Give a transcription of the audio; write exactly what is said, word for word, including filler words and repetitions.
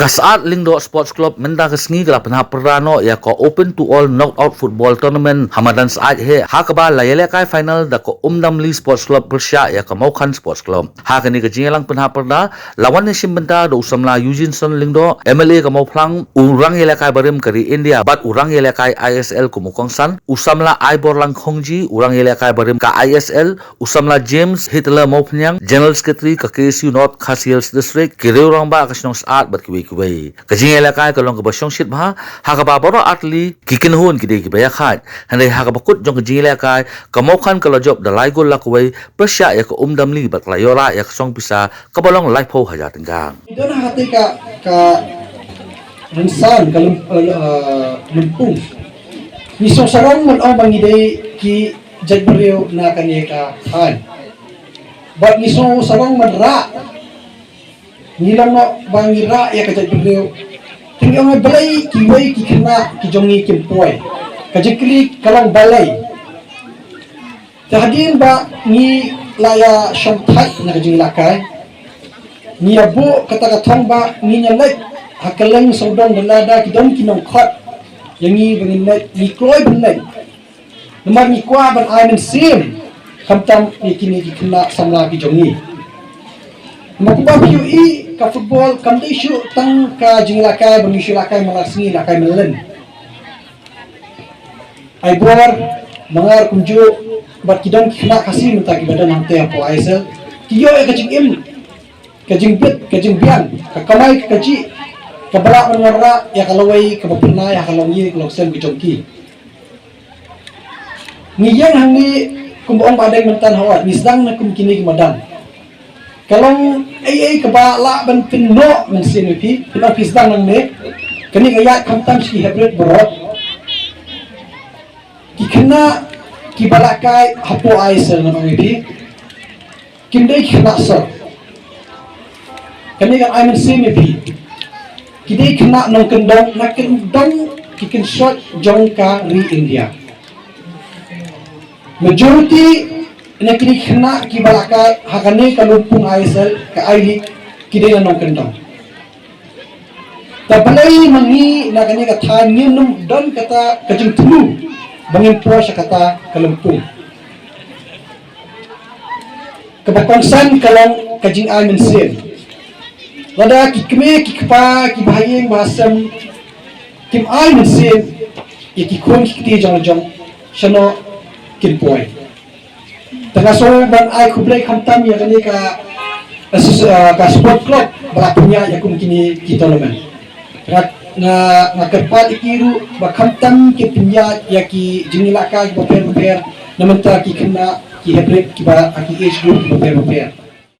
Ka Syiemlieh Sports Club mynta ka sngi ka la pynhap pyrda noh ïa ka Open to All Knockout Football Tournament ha madan Syiemlieh, ha kaba la ïalehkai final da ka Umdamli Sports Club pyrshah ïa ka Mawkhan Sports Club. Ha kane ka jingïalang pynhap pyrda la wan ïashim bynta da u samla Eugene Son Lyngdoh, M L A ka Mawphlang, u rangïalehkai barim ka ri India bad u rangïalehkai I S L kum u kongsan, u samla Aiborlang Khongji, u rangïalehkai barim ka I S L, u samla James Hitler Mawphniang, General Secretary ka K S U North Khasi Hills District, ki riew rangbah ka shnong Syiemlieh bad kiwei kiwei. Ka jingïalehkai ka long kaba shongshit bha, ha kaba baroh artylli ki kynhun ki dei kiba ïakhaid. Hynrei ha kaba kut jong ka jingïalehkai, ka Mawkhan ka la jop da lai gol la kawei, pyrshah ïa ka Umdamli bad ka la ïoh rah ïa ka song pisa kaba long laiphew hajar tyngka. Don ha kata ka, ka rynsan ka lym-, eh, eh, lympung. Ngi sngewsarong ban ong ba ngi dei ki jaitbynriew na kane ka thaiñ. Bad ngi sngewsarong ban rah, ngi long noh ba ngi rah ïa ka jaitbynriew. Te ngi ong balei kiwei ki khynnah ki jong ngi kim poi. Ka jingkylli ka long balei. Te hadien ba ngi la ïa shong thait na ka jingïalehkai, ngi ïa buh kata ka thong ba ngin ïa leit ha kylleng sawdong da lada ki don ki nongkhot ïa ngi ba ngin leit, ngi kloi ban leit. Namar ngi kwah ban ai mynsiem khamtam ïa kine ki khynnah samla ki jong ngi. Namar kumba phi ïohi ka football kam dei shuh tang ka jingïalehkai ba ngi shu ïalehkai man la sngi, ïalehkai man la snem. Aibor, Mangar kumjuh bad ki don ki khynnah Khasi mynta kiba don hangtei hapoh I S L, ki ïoh ïa ka jingim, ka jingbit, ka jingbiang, ka kamai ka kajih, kaba lah ban wanrah ïa ka lawei kaba pynai ha ka longïing ka longsem ka jong ki. Ngi ïeng hangne kumba ong Bah Deng mynta hawat, ngi sdang na kum kine ki madan. Ka long ei ei kaba lah ban pynnoh mynsiem ïa phi, pynnoh phi sdang nangne. Kane ka ïaid khamtam sha ki hybrid baroh. Ki khynnah kiba ïalehkai hapoh I S L ngan ong ïa phi, kim dei ki khynnah sor. Kane kan ai mynsiem ïa phi. Ki dei khynnah nongkyndong, na kyndong ki kynshoi jong ka ri India. Majority na kine ki khynnah kiba ïalehkai ha kane ka lympung I S L, ka I-League, ki dei na nongkyndong. Te balei ma ngi na kane ka thaiñ ngim don kata ka jingthmu ba ngin poi sha kata ka lympung. Kaba kongsan ka long ka jingai mynsiem. Lada ki kmie ki kpa, ki bahaïing bahasem kim ai mynsiem ïa ki khun ki kti jong la jong, shano kin poi. Te nga sngew ban ai khublei khamtam ïa kane ka, ka sport club ba la pynïaid ïa kum kine ki tournament. Nga, nga, nga kyrpad ïa ki ruh ba khamtam kin pynïaid ïa ki jingïalehkai kiba pher bapher na bynta ki khynnah ki hybrid kiba ha ki age group kiba pher bapher.